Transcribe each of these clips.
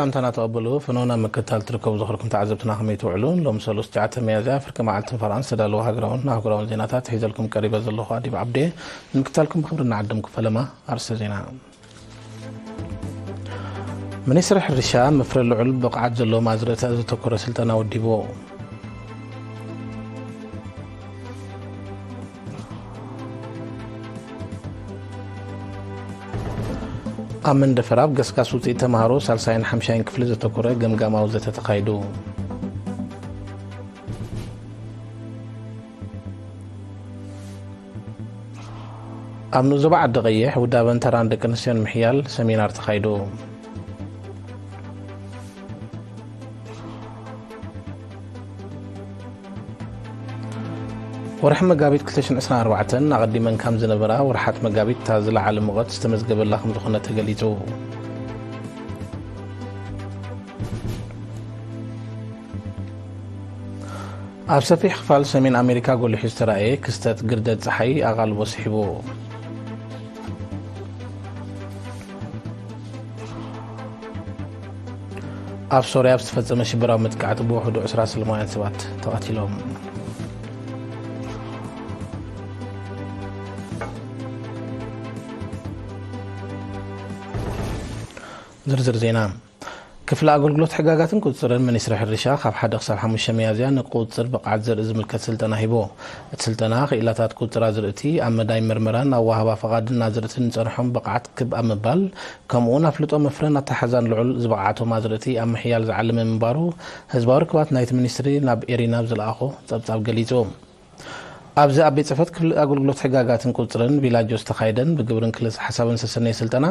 ሰላምታና ተቐበሉ። ፍኖና ምክትታል ትርከቡ ዝኽርኩም ተዓዘብትና ከመይ ትውዕሉ? ሎም ሰሉስ ትሽዓተ ሚያዝያ ፍርቂ መዓልትን ፈርቓን ዝተዳለወ ሃገራውን ኣህጉራውን ዜናታት ሒዘልኩም ቀሪበ ዘለኹ ኣዲብ ዓብዴ። ንምክትታልኩም ብኽብሪ ንዓድም ክፈለማ። ኣርእስተ ዜና። ሚኒስትሪ ሕርሻ፣ ምፍረ ልዑል ብቕዓት ዘለዎም ኣዝርእቲ ዘተኮረ ስልጠና ወዲቡ። ኣብ መንደፈራ ኣብ ገስጋስ ውፅኢት ተምሃሮ ሳልሳይን ሓምሻይን ክፍሊ ዘተኮረ ገምጋማዊ ዘተ ተኻይዱ። ኣብ ንኡስ ዞባ ዓዲ ቀይሕ ውዳበን ተራን ደቂ ኣንስትዮ ንምሕያል ሰሚናር ተኻይዱ። ወርሒ መጋቢት ክልተ ሽሕን ዕስራን ኣርባዕተን ኣቐዲመን ከም ዝነበራ፣ ወርሓት መጋቢት እታ ዝለዓለ ሙቐት ዝተመዝገበላ ከም ዝኾነ ተገሊጹ። ኣብ ሰፊሕ ክፋል ሰሜን ኣሜሪካ ጎሊሑ ዝተራእየ ክስተት ግርደት ጸሓይ ኣቓልቦ ስሒቡ። ኣብ ሶርያ ኣብ ዝተፈጸመ ሽበራዊ መጥቃዕቲ ብውሕዱ ዕስራ ሰላማውያን ሰባት ተቐቲሎም። ዝርዝር ዜና። ክፍሊ ኣገልግሎት ሕጋጋትን ቁጽርን ሚኒስትሪ ሕርሻ ካብ ሓደ ክሳብ ሓሙሽተ ሚያዝያ ንቁጽር ብቕዓት ዘርኢ ዝምልከት ስልጠና ሂቦ። እቲ ስልጠና ክኢላታት ቁጽር ኣዝርእቲ ኣብ መዳይ ምርመራን ኣወሃባ ፈቓድን ኣዝርእትን ንጸንሖም ብቕዓት ክብ ኣብ ምባል፣ ከምኡውን ኣፍልጦ መፍረን ኣተሓዛን ልዑል ዝብቕዓቶም ኣዝርእቲ ኣብ ምሕያል ዝዓለመ ምንባሩ ህዝባዊ ርክባት ናይቲ ሚኒስትሪ ናብ ኤሪና ኣብ ዝለኣኾ ጸብጻብ ገሊጹ። ኣብዚ ኣብ ቤት ጽሕፈት ክፍሊ ኣገልግሎት ሕጋጋትን ቁጽርን ቪላጆ ዝተኻየደን ብግብርን ክልሰ ሓሳብን ዝተሰነየ ስልጠና፣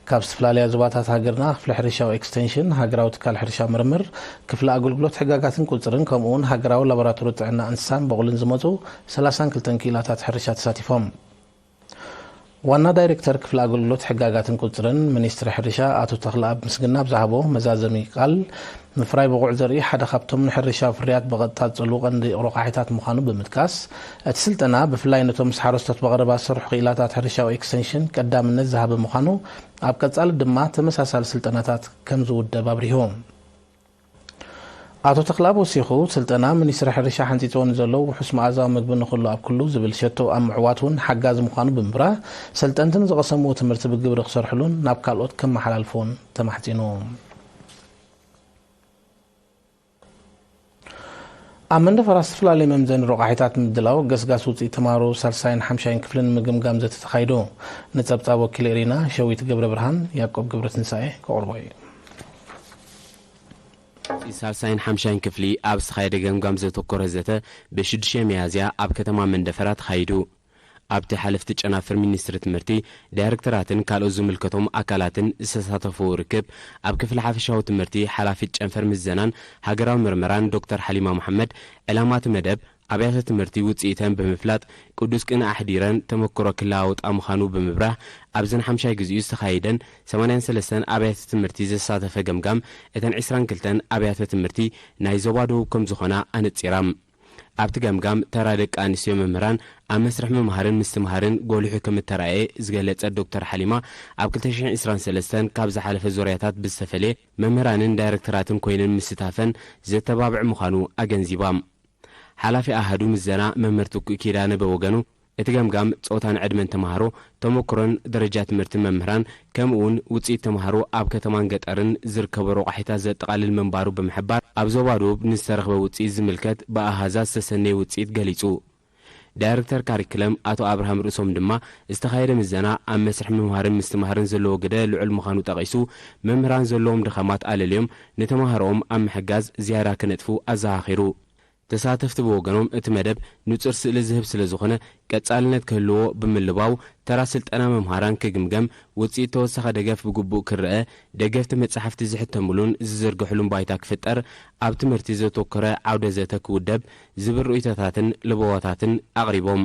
ካብ ዝተፈላለያ ዞባታት ሃገርና ክፍሊ ሕርሻዊ ኤክስቴንሽን፣ ሃገራዊ ትካል ሕርሻ ምርምር፣ ክፍሊ ኣገልግሎት ሕጋጋትን ቁጽርን፣ ከምኡውን ሃገራዊ ላቦራቶሪ ጥዕና እንስሳን በቑልን ዝመጹ ሰላሳን ክልተን ክኢላታት ሕርሻ ተሳቲፎም። ዋና ዳይሬክተር ክፍሊ ኣገልግሎት ሕጋጋትን ቁጽርን ሚኒስትሪ ሕርሻ ኣቶ ተኽለኣብ ምስግና ኣብ ዝሃቦ መዛዘሚ ቃል፣ ምፍራይ ብቑዕ ዘርኢ ሓደ ካብቶም ንሕርሻዊ ፍርያት ብቐጥታ ዝጸልዉ ቀንዲ ረቋሒታት ምዃኑ ብምጥቃስ፣ እቲ ስልጠና ብፍላይ ነቶም ምስ ሓረስቶት ብቐረባ ዝሰርሑ ክኢላታት ሕርሻዊ ኤክስቴንሽን ቀዳምነት ዝሃበ ምዃኑ፣ ኣብ ቀጻሊ ድማ ተመሳሳሊ ስልጠናታት ከም ዝውደብ ኣብሪሁ። ኣቶ ተኽለኣብ ወሲኹ፣ ስልጠና ሚኒስትሪ ሕርሻ ሓንጺጽዎ ንዘሎ ውሑስ መኣዛዊ ምግቢ ንኹሉ ኣብ ኩሉ ዝብል ሸቶ ኣብ ምዕዋት እውን ሓጋዚ ምዃኑ ብምብራህ፣ ሰልጠንቲ ንዝቐሰምዎ ትምህርቲ ብግብሪ ክሰርሕሉን ናብ ካልኦት ከመሓላልፍዎን ተማሕጺኑ። ኣብ መንደፈራ ዝተፈላለዩ መምዘኒ ረቋሒታት ምድላው ገስጋስ ውፅኢት ተምሃሮ ሳልሳይን ሓምሻይን ክፍሊ ንምግምጋም ዘተ ተኻይዱ። ንፀብፃብ ወኪል ኤሪና ሸዊት ገብረ ብርሃን ያዕቆብ ገብረ ትንሳኤ ከቕርቦ እዩ። ሳልሳይን ሓምሻይን ክፍሊ ኣብ ዝተኻየደ ገምጋም ዘተኮረ ዘተ ብሽዱሽተ ሚያዝያ ኣብ ከተማ መንደፈራ ተኻይዱ። ኣብቲ ሓለፍቲ ጨናፍር ሚኒስትሪ ትምህርቲ፣ ዳይሬክተራትን ካልኦት ዝምልከቶም ኣካላትን ዝተሳተፍዎ ርክብ፣ ኣብ ክፍሊ ሓፈሻዊ ትምህርቲ ሓላፊት ጨንፈር ምዘናን ሃገራዊ ምርመራን ዶክተር ሓሊማ መሓመድ፣ ዕላማ እቲ መደብ ኣብያተ ትምህርቲ ውፅኢተን ብምፍላጥ ቅዱስ ቅንኢ ኣሕዲረን ተመክሮ ክለዋወጣ ምዃኑ ብምብራህ፣ ኣብዘን ሓምሻይ ግዚኡ ዝተኻየደን ሰማንያን ሰለስተን ኣብያተ ትምህርቲ ዘሳተፈ ገምጋም፣ እተን ዕስራን ክልተን ኣብያተ ትምህርቲ ናይ ዞባ ደቡብ ከም ዝኾና ኣነፂራ። ኣብቲ ገምጋም፣ ተራ ደቂ ኣንስትዮ መምህራን ኣብ መስርሕ ምምሃርን ምስትምሃርን ጎሊሑ ከም እተራእየ ዝገለጸት ዶክተር ሓሊማ፣ ኣብ ክልተ ሽሕን ዕስራን ሰለስተን ካብ ዝሓለፈ ዙርያታት ብዝተፈልየ፣ መምህራንን ዳይረክተራትን ኮይነን ምስታፈን ዘተባብዕ ምዃኑ ኣገንዚባ። ሓላፊ ኣሃዱ ምዘና መምህር ትኩእ ኪዳነ ብወገኑ፣ እቲ ገምጋም ጾታን ዕድመን ተምሃሮ፣ ተመክሮን ደረጃ ትምህርትን መምህራን፣ ከምኡ እውን ውጽኢት ተምሃሮ ኣብ ከተማን ገጠርን ዝርከቡ ረቋሒታት ዘጠቓልል ምንባሩ ብምሕባር፣ ኣብ ዞባ ደቡብ ንዝተረኽበ ውጽኢት ዝምልከት ብኣሃዛት ዝተሰነየ ውጽኢት ገሊጹ። ዳይረክተር ካሪክለም ኣቶ ኣብርሃም ርእሶም ድማ፣ ዝተኻየደ ምዘና ኣብ መስርሕ ምምሃርን ምስትምሃርን ዘለዎ ግደ ልዑል ምዃኑ ጠቒሱ፣ መምህራን ዘለዎም ድኻማት ኣለልዮም ንተምሃሮኦም ኣብ ምሕጋዝ ዝያዳ ክነጥፉ ኣዘኻኺሩ። ተሳተፍቲ ብወገኖም፣ እቲ መደብ ንጹር ስእሊ ዝህብ ስለ ዝኾነ፣ ቀጻልነት ክህልዎ ብምልባው፣ ተራ ስልጠና መምሃራን ክግምገም፣ ውጽኢት ተወሳኺ ደገፍ ብግቡእ ክረአ፣ ደገፍቲ መጻሕፍቲ ዝሕተምሉን ዝዝርግሕሉን ባይታ ክፍጠር፣ ኣብ ትምህርቲ ዘተኮረ ዓውደ ዘተ ክውደብ ዝብል ርእይቶታትን ለበዋታትን ኣቕሪቦም።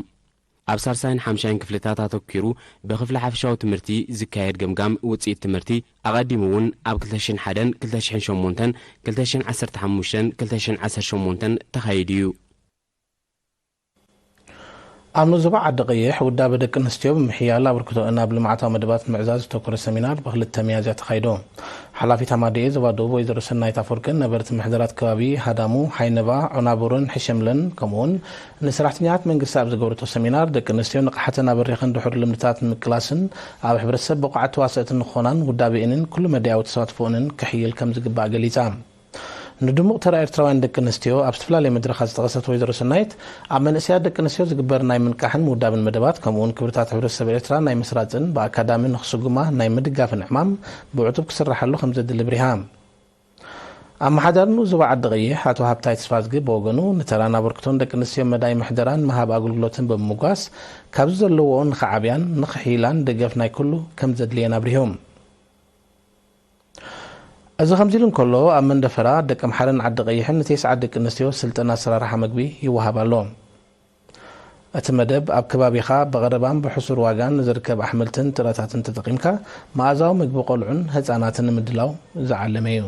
ኣብ ሳልሳይን ሓምሻይን ክፍልታት ኣተኲሩ ብክፍሊ ሓፈሻዊ ትምህርቲ ዝካየድ ገምጋም ውጽኢት ትምህርቲ፣ ኣቐዲሙ እውን ኣብ ክልተ ሽሕን ሓደን ክልተ ሽሕን ሸሞንተን ክልተ ሽሕን ዓሰርተ ሓሙሽተን ክልተ ሽሕን ዓሰርተ ሸሞንተን ተኻይዱ እዩ። ኣብ ዞባ ዓዲ ቀይሕ ውዳበ ደቂ ኣንስትዮ ብምሕያል ኣበርክቶአን ኣብ ልምዓታዊ መደባት ምዕዛዝ ዝተኮረ ሰሚናር ብክልተ ሚያዝያ ተኻይዶ። ሓላፊት ኣማደኤ ዞባ ደቡብ ወይዘሮ ሰናይት ኣፈወርቅን ነበርቲ ምሕደራት ከባቢ ሃዳሙ፣ ሃይነባ፣ ዖናቡርን ሕሸምለን ከምኡውን ንሰራሕተኛታት መንግስቲ ኣብ ዝገብርቶ ሰሚናር ደቂ ኣንስትዮ ንቕሓተን ኣበሪኸን ድሑር ልምድታት ንምቅላስን ኣብ ሕብረተሰብ ብቑዓት ተዋሰእቲ ንክኾናን ውዳበኤንን ኩሉ መዳያዊ ተሳትፎኦንን ክሕይል ከም ዝግባእ ገሊጻ። ንድሙቕ ተራ ኤርትራውያን ደቂ ኣንስትዮ ኣብ ዝተፈላለየ መድረኻት ዝጠቐሰት ወይዘሮ ሰናይት፣ ኣብ መንእሰያት ደቂ ኣንስትዮ ዝግበር ናይ ምንቃሕን ምውዳብን መደባት ከምኡውን ክብርታት ሕብረተሰብ ኤርትራ ናይ ምስራጽን ብኣካዳሚ ንክስጉማ ናይ ምድጋፍን ዕማም ብዕቱብ ክስራሓሉ ከም ዘድሊ ብሪሃ። ኣመሓዳሪ ንኡስ ዞባ ዓዲ ቀይሕ ኣቶ ሃብታይ ተስፋዝጊ ብወገኑ፣ ንተራን ኣበርክቶን ደቂ ኣንስትዮ መዳይ ምሕደራን ምሃብ ኣገልግሎትን ብምምጓስ፣ ካብዚ ዘለዎኦ ንክዓብያን ንክሕይላን ደገፍ ናይ ኩሉ ከም ዘድልየን ኣብሪሁ። እዚ ከምዚ ኢሉ እንከሎ፣ ኣብ መንደፈራ ደቂ ኣምሓራን ዓዲ ቀይሕን ንተስዓ ደቂ ኣንስትዮ ስልጠና ኣሰራርሓ መግቢ ይወሃብ ኣሎ። እቲ መደብ ኣብ ከባቢኻ ብቐረባን ብሕሱር ዋጋን ንዝርከብ ኣሕምልትን ጥረታትን ተጠቒምካ መኣዛዊ ምግቢ ቆልዑን ህጻናትን ንምድላው ዝዓለመ እዩ።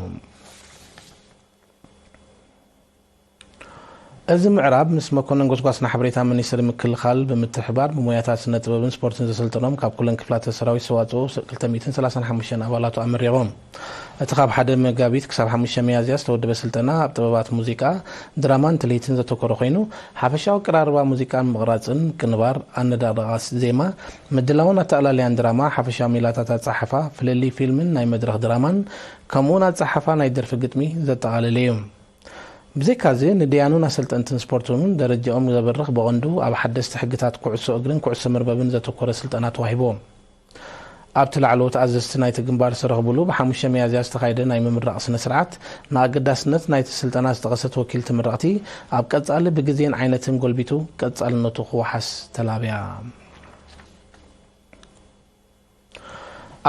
እዚ ምዕራብ ምስ መኮነን ጎስጓስና ሓበሬታ ሚኒስትሪ ምክልኻል ብምትሕባር ብሞያታት ስነ ጥበብን ስፖርትን ዘሰልጠኖም ካብ ኩለን ክፍላተ ሰራዊት ዝተዋፅኡ ክልተ ሚእትን ሰላሳን ሓሙሽተን ኣባላቱ ኣመሪቖም። እቲ ካብ ሓደ መጋቢት ክሳብ ሓሙሽተ ሚያዝያ ዝተወደበ ስልጠና ኣብ ጥበባት ሙዚቃ፣ ድራማን ትልሂትን ዘተኮረ ኮይኑ፣ ሓፈሻዊ ኣቀራርባ ሙዚቃን ምቕራፅን፣ ቅንባር፣ ኣነዳድቓ ዜማ፣ ምድላውን ኣተኣላልያን ድራማ፣ ሓፈሻዊ ሜላታት ኣፀሓሕፋ፣ ፍልልይ ፊልምን ናይ መድረኽ ድራማን፣ ከምኡውን ኣፀሓሕፋ ናይ ደርፊ ግጥሚ ዘጠቓለለ እዩ። ብዘይካዚ፣ ንደያኑን ኣሰልጠንትን ስፖርት እውን ደረጃኦም ዘበርኽ ብቐንዱ ኣብ ሓደስቲ ሕግታት ኩዕሶ እግርን ኩዕሶ መርበብን ዘተኮረ ስልጠና ተዋሂቡ። ኣብቲ ላዕለዎት ኣዘዝቲ ናይቲ ግንባር ዝተረኽቡሉ ብሓሙሽተ ሚያዝያ ዝተኻየደ ናይ ምምራቕ ስነ ስርዓት፣ ንኣገዳስነት ናይቲ ስልጠና ዝጠቐሰት ወኪል ተመረቕቲ፣ ኣብ ቀጻሊ ብግዜን ዓይነትን ጎልቢቱ ቀጻልነቱ ክወሓስ ተላብያ።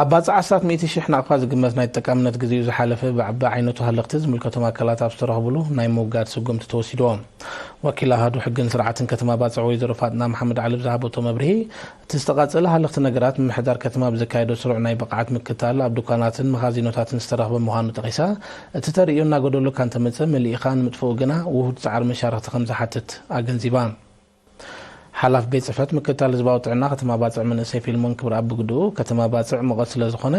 ኣብ ባጽዕ ዓሰርተ ሚእቲ ሽሕ ናቕፋ ዝግመት ናይ ተጠቃምነት ግዜኡ ዝሓለፈ ብዓቢ ዓይነቱ ሃለኽቲ ዝምልከቶም ኣካላት ኣብ ዝተረኽቡሉ ናይ ምውጋድ ስጉምቲ ተወሲድዎ። ወኪል ኣሃዱ ሕግን ስርዓትን ከተማ ባጽዕ ወይዘሮ ፋጥና መሓመድ ዓሊ ብዝሃበቶ መብርሂ፣ እቲ ዝተቓጸለ ሃለኽቲ ነገራት ምምሕዳር ከተማ ብዘካየዶ ስሩዕ ናይ ብቕዓት ምክታል ኣብ ድኳናትን መኻዚኖታትን ዝተረኽበ ምዃኑ ጠቒሳ፣ እቲ ተርእዮ እናጎደሎ እካ እንተመጸ መሊእኻ ንምጥፍኡ ግና ውሁድ ጻዕሪ መሻርኽቲ ከም ዝሓትት ኣገንዚባ። ሓላፊ ቤት ጽሕፈት ምክትታል ህዝባዊ ጥዕና ከተማ ባጽዕ መንእሰይ ፊልሞን ክብረኣብ ብግድኡ፣ ከተማ ባጽዕ ሙቐት ስለ ዝኾነ፣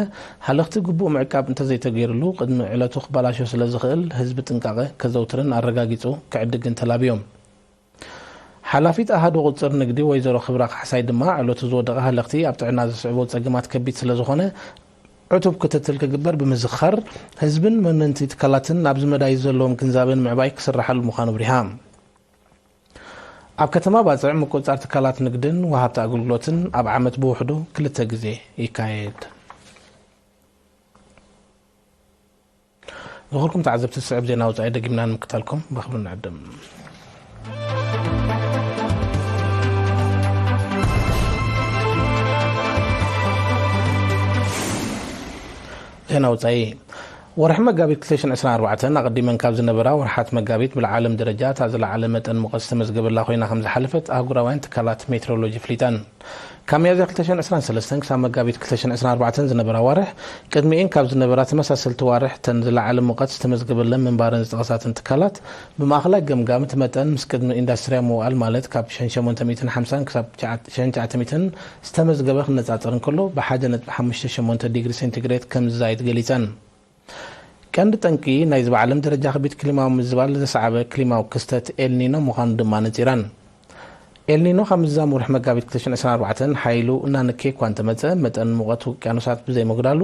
ሃለኽቲ ግቡእ ምዕቃብ እንተዘይተገይሩሉ፣ ቅድሚ ዕለቱ ክበላሾ ስለ ዝኽእል፣ ህዝቢ ጥንቃቐ ከዘውትርን ኣረጋጊጹ ክዕድግን ተላብዮም። ሓላፊት ኣሃዱ ቁጽር ንግዲ ወይዘሮ ክብራ ካሕሳይ ድማ፣ ዕለቱ ዝወደቐ ሃለኽቲ ኣብ ጥዕና ዘስዕቦ ጸገማት ከቢድ ስለ ዝኾነ፣ ዕቱብ ክትትል ክግበር ብምዝኻር፣ ህዝብን መነንቲ ትካላትን ናብዚ መዳይ ዘለዎም ግንዛበን ምዕባይ ክስራሓሉ ምዃኑ ኣብሪሃ። ኣብ ከተማ ባጽዕ ምቁጽጻር ትካላት ንግድን ወሃብቲ ኣገልግሎትን ኣብ ዓመት ብውሕዱ ክልተ ግዜ ይካየድ። ዝኸበርኩም ተዓዘብቲ፣ ዝስዕብ ዜና ወጻኢ ደጊምና ንምክታልኩም ብኽብሪ ንዕድም። ዜና ወጻኢ። ወርሒ መጋቢት ክልተ ሽሕን ዕስራን ኣርባዕተን ኣቐዲመን ካብ ዝነበራ ወርሓት መጋቢት ብዓለም ደረጃ እታ ዝለዓለ መጠን ሙቐት ዝተመዝገበላ ኮይና ከም ዝሓለፈት ኣህጉራውያን ትካላት ሜትሮሎጂ ኣፍሊጠን። ካብ ሚያዝያ ክልተ ሽሕን ዕስራን ሰለስተን ክሳብ መጋቢት ክልተ ሽሕን ዕስራን ኣርባዕተን ዝነበራ ኣዋርሕ፣ ቅድሚኤን ካብ ዝነበራ ተመሳሰልቲ ኣዋርሕ እተን ዝለዓለ ሙቐት ዝተመዝገበለን ምንባረን ዝጠቐሳ እተን ትካላት፣ ብማእኸላይ ገምጋም እቲ መጠን ምስ ቅድሚ ኢንዳስትርያዊ ምውዓል፣ ማለት ካብ ሽሕን ሸሞንተ ሚእትን ሓምሳን ክሳብ ሽሕን ትሽዓተ ሚእትን ዝተመዝገበ ክነጻጸር እንከሎ፣ ብሓደ ነጥቢ ሓሙሽተ ሸሞንተ ዲግሪ ሴንቲግሬድ ከም ዝዛይድ ገሊጸን። ቀንዲ ጠንቂ ናይዚ ብዓለም ደረጃ ከቢድ ክሊማዊ ምዝባል ዘስዓበ ክሊማዊ ክስተት ኤልኒኖ ምዃኑ ድማ ነጺረን። ኤልኒኖ ካብ ምዝዛም ወርሒ መጋቢት ክልተ ሽሕን ዕስራን ኣርባዕተን ሓይሉ እናነከየ እኳ እንተመጸ፣ መጠን ሙቐት ውቅያኖሳት ብዘይምጉዳሉ፣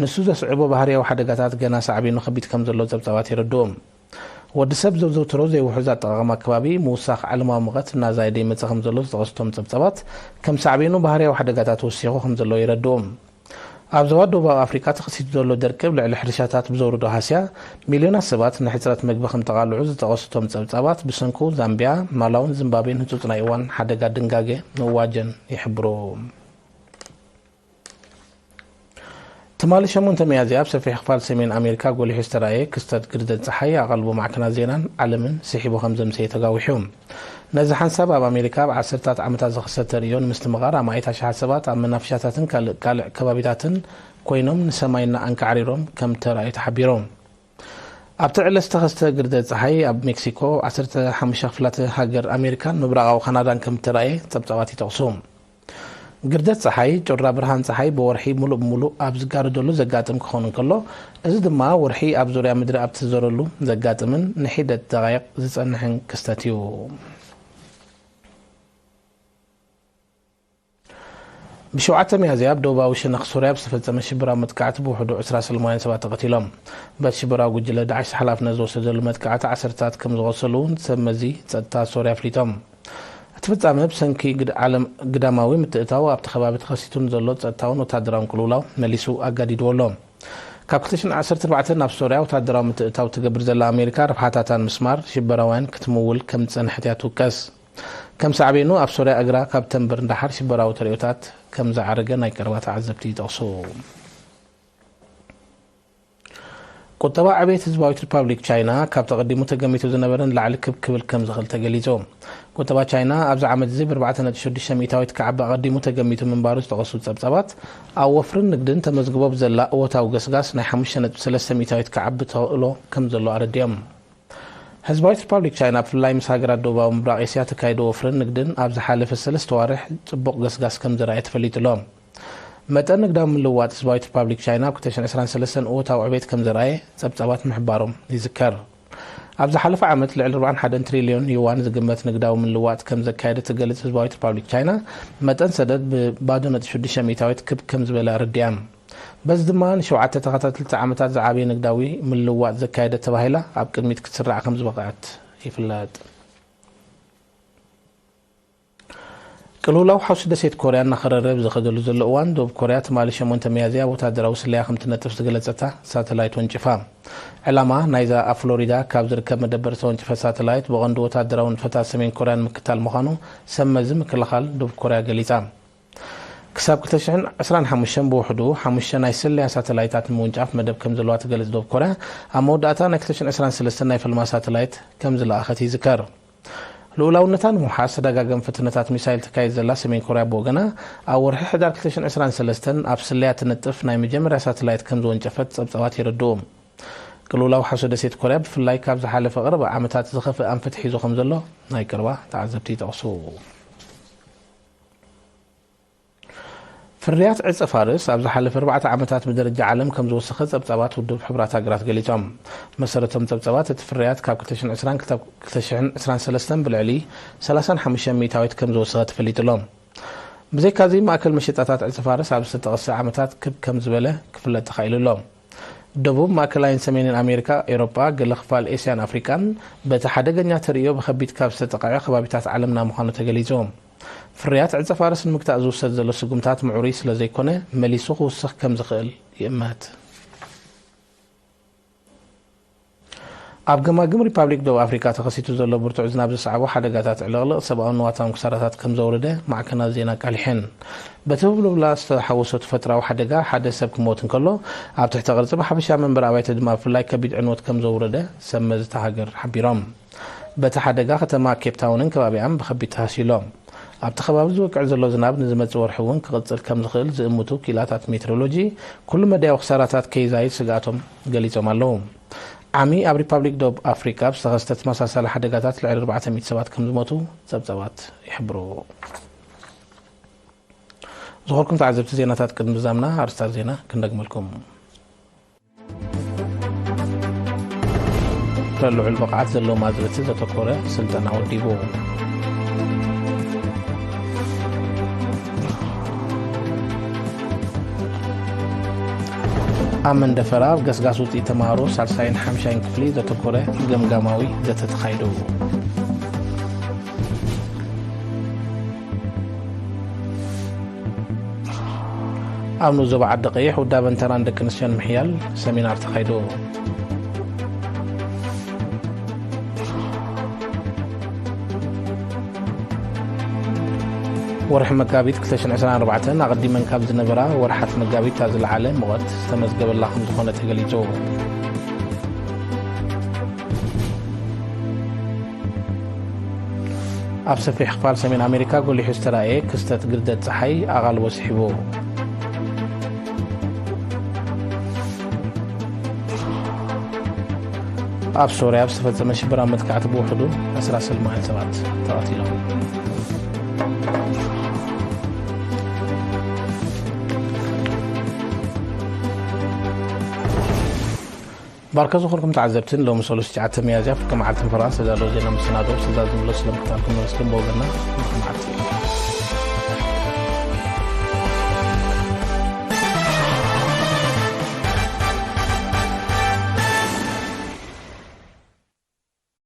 ንሱ ዘስዕቦ ባህርያዊ ሓደጋታት ገና ሳዕቤኑ ከቢድ ከም ዘሎ ጸብጻባት የረድኡ። ወዲ ሰብ ዘዘውትሮ ዘይውሑዝ ኣጠቓቕማ ከባቢ፣ ምውሳኽ ዓለማዊ ሙቐት እናዛየደ ይመጽእ ከም ዘሎ ዝጠቐሱ እቶም ጸብጻባት፣ ከም ሳዕቤኑ ባህርያዊ ሓደጋታት ወሲኹ ከም ዘሎ የረድኡ። ኣብ ዞባ ደቡባዊ ኣፍሪቃ ተኸሲቱ ዘሎ ደርቂ ኣብ ልዕሊ ሕርሻታት ብዘውርዶ ሃስያ፣ ሚልዮናት ሰባት ንሕጽረት መግቢ ከም ተቓልዑ ዝጠቐሱ እቶም ጸብጻባት፣ ብሰንኩ ዛምቢያ፣ ማላውን ዚምባብዌን ህጹጽ ናይ እዋን ሓደጋ ድንጋገ ምእዋጀን ይሕብሩ። ትማሊ ሸሞንተ ሚያዝያ ኣብ ሰፊሕ ክፋል ሰሜን ኣሜሪካ ጎሊሑ ዝተራእየ ክስተት ግርደት ጸሓይ ኣቓልቦ ማዕከናት ዜናን ዓለምን ስሒቡ ከም ዘምሰየ ተጋዊሑ። ነዚ ሓንሳብ ኣብ ኣሜሪካ ኣብ ዓሰርታት ዓመታት ዝኽሰት ተርእዮ ንምስትምቓር ኣማኢት ኣሽሓት ሰባት ኣብ መናፈሻታትን ካልእ ካልእ ከባቢታትን ኮይኖም ንሰማይ እናኣንቃዕሪሮም ከም ተራእዩ ተሓቢሩ። ኣብቲ ዕለት ዝተኸስተ ግርደት ጸሓይ ኣብ ሜክሲኮ ዓሰርተ ሓሙሽተ ክፍላተ ሃገር ኣሜሪካን ምብራቓዊ ካናዳን ከም እተራእየ ጸብጻባት ይጠቕሱ። ግርደት ጸሓይ፣ ጩራ ብርሃን ጸሓይ ብወርሒ ምሉእ ብምሉእ ኣብ ዝጋረደሉ ዘጋጥም ክኸውን እንከሎ፣ እዚ ድማ ወርሒ ኣብ ዙርያ ምድሪ ኣብ ትዞረሉ ዘጋጥምን ንሒደት ደቓይቕ ዝጸንሕን ክስተት እዩ። ብሸውዓተ ሚያዝያ ኣብ ደቡባዊ ሸነኽ ሶርያ ብዝተፈጸመ ሽበራዊ መጥቃዕቲ ብውሕዱ ዕስራ ሰላማውያን ሰባት ተቐቲሎም። በቲ ሽበራዊ ጉጅለ ዳዕሽ ሓላፍነት ዝወሰደሉ መጥቃዕቲ ዓሰርታት ከም ዝቖሰሉ እውን ሰብ መዚ ጸጥታ ሶርያ ኣፍሊጦም። እቲ ፍጻመ ብሰንኪ ግድ-፣ ዓለም ግዳማዊ ምትእታው ኣብቲ ከባቢ ተኸሲቱ ንዘሎ ጸጥታውን ወታደራውን ቅልውላው መሊሱ ኣጋዲድዎ ኣሎ። ካብ ክልተ ሽሕን ዓሰርተ ኣርባዕተን ናብ ሶርያ ወታደራዊ ምትእታው ትገብር ዘላ ኣሜሪካ፣ ረብሓታታ ንምስማር ሽበራውያን ክትምውል ከም ዝጸንሐት እያ ትውቀስ። ከም ሳዕቤኑ፣ ኣብ ሶርያ እግራ ካብ ተንብር ንደሓር ሽበራዊ ተርእዮታት ከም ዝዓረገ ናይ ቀረባ ተዓዘብቲ ይጠቕሱ። ቁጠባ ዕቤት ህዝባዊት ሪፓብሊክ ቻይና ካብ ተቐዲሙ ተገሚቱ ዝነበረ ንላዕሊ ክብ ክብል ከም ዝኽእል ተገሊጹ። ቁጠባ ቻይና ኣብዚ ዓመት እዚ ብኣርባዕተ ነጥቢ ሽዱሽተ ሚእታዊት ክዓቢ ኣቐዲሙ ተገሚቱ ምንባሩ ዝጠቐሱ ጸብጻባት፣ ኣብ ወፍርን ንግድን ተመዝግቦ ብዘላ እወታዊ ገስጋስ ናይ ሓሙሽተ ነጥቢ ሰለስተ ሚእታዊት ክዓቢ ተኽእሎ ከም ዘሎ ኣረዲኦም። ህዝባዊት ሪፓብሊክ ቻይና ብፍላይ ምስ ሃገራት ደቡባዊ ምብራቕ ኤስያ ተካይዶ ወፍርን ንግድን ኣብ ዝሓለፈ ሰለስተ ዋርሕ ጽቡቕ ገስጋስ ከም ዘርኣየ ተፈሊጡ ኣሎ። መጠን ንግዳዊ ምልውዋጥ ህዝባዊት ሪፓብሊክ ቻይና ኣብ ክልተ ሽሕን ዕስራን ሰለስተን እወታዊ ዕቤት ከም ዘርኣየ ጸብጻባት ምሕባሮም ይዝከር። ኣብ ዝሓለፈ ዓመት ልዕሊ ኣርባዓን ሓደን ትሪልዮን ዩዋን ዝግመት ንግዳዊ ምልውዋጥ ከም ዘካየደ ትገልጽ ህዝባዊት ሪፓብሊክ ቻይና፣ መጠን ሰደድ ብባዶ ነጥቢ ሽዱሽተ ሚእታዊት ክብ ከም ዝበለ ኣረዲኣ። በዚ ድማ ንሸውዓተ ተኸታተልቲ ዓመታት ዝዓበየ ንግዳዊ ምልውዋጥ ዘካየደት ተባሂላ ኣብ ቅድሚት ክትስራዕ ከም ዝበቕዐት ይፍለጥ። ቅልውላው ሓውሲ ደሴት ኮርያ እናኸረረ ብዝኸደሉ ዘሎ እዋን፣ ደቡብ ኮርያ ትማሊ ሸሞንተ ሚያዝያ ወታደራዊ ስለያ ከም ትነጥፍ ዝገለጸታ ሳተላይት ወንጭፋ። ዕላማ ናይዛ ኣብ ፍሎሪዳ ካብ ዝርከብ መደበር ዝተወንጨፈ ሳተላይት ብቐንዱ ወታደራዊ ንጥፈታት ሰሜን ኮርያ ንምክታል ምዃኑ ሰብ መዚ ምክልኻል ደቡብ ኮርያ ገሊጻ። ክሳብ ክልተ ሽሕን ዕስራን ሓሙሽተን ብውሕዱ ሓሙሽተ ናይ ስለያ ሳተላይታት ንምውንጫፍ መደብ ከም ዘለዋ ትገልጽ ደቡብ ኮርያ፣ ኣብ መወዳእታ ናይ ክልተ ሽሕን ዕስራን ሰለስተን ናይ ፈልማ ሳተላይት ከም ዝለኣኸት ይዝከር። ልኡላውነታ ንምውሓስ ተደጋገም ፈተነታት ሚሳይል ተካይድ ዘላ ሰሜን ኮርያ ብወገና፣ ኣብ ወርሒ ሕዳር ክልተ ሽሕን ዕስራን ሰለስተን ኣብ ስለያ ትነጥፍ ናይ መጀመርያ ሳተላይት ከም ዝወንጨፈት ጸብጻባት የረድኡ። ቅልውላው ሓውሲ ደሴት ኮርያ ብፍላይ ካብ ዝሓለፈ ቀረባ ዓመታት ዝኸፍእ ኣንፈት ሒዙ ከም ዘሎ ናይ ቀረባ ተዓዘብቲ ይጠቕሱ። ፍርያት ዕጸ ፋርስ ኣብ ዝሓለፈ ኣርባዕተ ዓመታት ብደረጃ ዓለም ከም ዝወሰኸ ጸብጻባት ውድብ ሕቡራት ሃገራት ገሊጾም። መሰረቶም ጸብጻባት፣ እቲ ፍርያት ካብ ክልተ ሽሕን ዕስራን ክሳብ ክልተ ሽሕን ዕስራን ሰለስተን ብልዕሊ ሰላሳን ሓሙሽተን ሚእታዊት ከም ዝወሰኸ ተፈሊጡ ኣሎ። ብዘይካዚ፣ ማእከል መሸጣታት ዕጸ ፋርስ ኣብ ዝተጠቕሰ ዓመታት ክብ ከም ዝበለ ክፍለጥ ተኻኢሉ ኣሎ። ደቡብ፣ ማእከላይን ሰሜንን ኣሜሪካ፣ ኤውሮጳ፣ ገለ ክፋል ኤስያን ኣፍሪቃን በቲ ሓደገኛ ተርእዮ ብኸቢድ ካብ ዝተጠቕዐ ከባቢታት ዓለምና ምዃኑ ተገሊጹ። ፍርያት ዕጸ ፋርስ ንምግታእ ዝውሰድ ዘሎ ስጉምታት ምዕሩይ ስለ ዘይኮነ፣ መሊሱ ክውስኽ ከም ዝኽእል ይእመት። ኣብ ገማግም ሪፓብሊክ ደቡብ ኣፍሪካ ተኸሲቱ ዘሎ ብርቱዕ ዝናብ ዘስዓቦ ሓደጋታት ዕልቕልቕ ሰብኣውን ንዋታውን ክሳራታት ከም ዘውረደ ማዕከናት ዜና ኣቃሊሐን። በቲ ህብሎብላ ዝተሓወሶ ተፈጥራዊ ሓደጋ ሓደ ሰብ ክሞት እንከሎ፣ ኣብ ትሕተ ቅርጺ ብሓፈሻ መንበሪ ኣባይቲ ድማ ብፍላይ ከቢድ ዕንወት ከም ዘውረደ ሰብ መዚ እታ ሃገር ሓቢሮም። በቲ ሓደጋ ከተማ ኬፕ ታውንን ከባቢኣን ብኸቢድ ተሃስዩ ኣሎ። ኣብቲ ከባቢ ዝወቅዕ ዘሎ ዝናብ ንዝመጽእ ወርሒ እውን ክቕጽል ከም ዝኽእል ዝእምቱ ክኢላታት ሜትሮሎጂ፣ ኩሉ መዳያዊ ክሳራታት ከይዛይድ ስግኣቶም ገሊጾም ኣለዉ። ዓሚ ኣብ ሪፓብሊክ ደቡብ ኣፍሪቃ ብዝተኸስተ ተመሳሳሊ ሓደጋታት ልዕሊ ኣርባዕተ ሚእቲ ሰባት ከም ዝሞቱ ጸብጻባት ይሕብሩ። ዝኾርኩም ተዓዘብቲ ዜናታት፣ ቅድሚ ምዛምና ኣርስታት ዜና ክንደግመልኩም። ልዑል ብቕዓት ዘለዎም ኣዝርእቲ ዘተኮረ ስልጠና ወዲቡ። ኣብ መንደፈራ ኣብ ገስጋስ ውፅኢት ተምሃሮ ሳልሳይን ሓምሻይን ክፍሊ ዘተኮረ ገምጋማዊ ዘተ ተኻይዱ። ኣብ ንኡስ ዞባ ዓዲ ቀይሕ ውዳበን ተራን ደቂ ኣንስትዮን ምሕያል ሰሚናር ተኻይዱ። ወርሒ መጋቢት ክልተ ሽሕን ዕስራን ኣርባዕተን ኣቐዲመን ካብ ዝነበራ ወርሓት መጋቢት እታ ዝለዓለ ሙቐት ዝተመዝገበላ ከም ዝኾነ ተገሊጹ። ኣብ ሰፊሕ ክፋል ሰሜን ኣሜሪካ ጎሊሑ ዝተራእየ ክስተት ግርደት ጸሓይ ኣቓልቦ ስሒቡ። ኣብ ሶርያ ዝተፈጸመ ሽበራዊ መጥቃዕቲ ብውሕዱ ዕስራ ሰላማውያን ሰባት ተቐቲሎም። ባርከ ዝኾንኩም ተዓዘብትን ሎሚ ሰሉስ ትሽዓተ ሚያዝያ ፍርቂ መዓልቲ ንፈረንሳ ዘዳለወ ዜና መሰናዶ ስዛ ዝምለስ ስለምክታልኩም ነመስግን ብወገንና መዓልቲ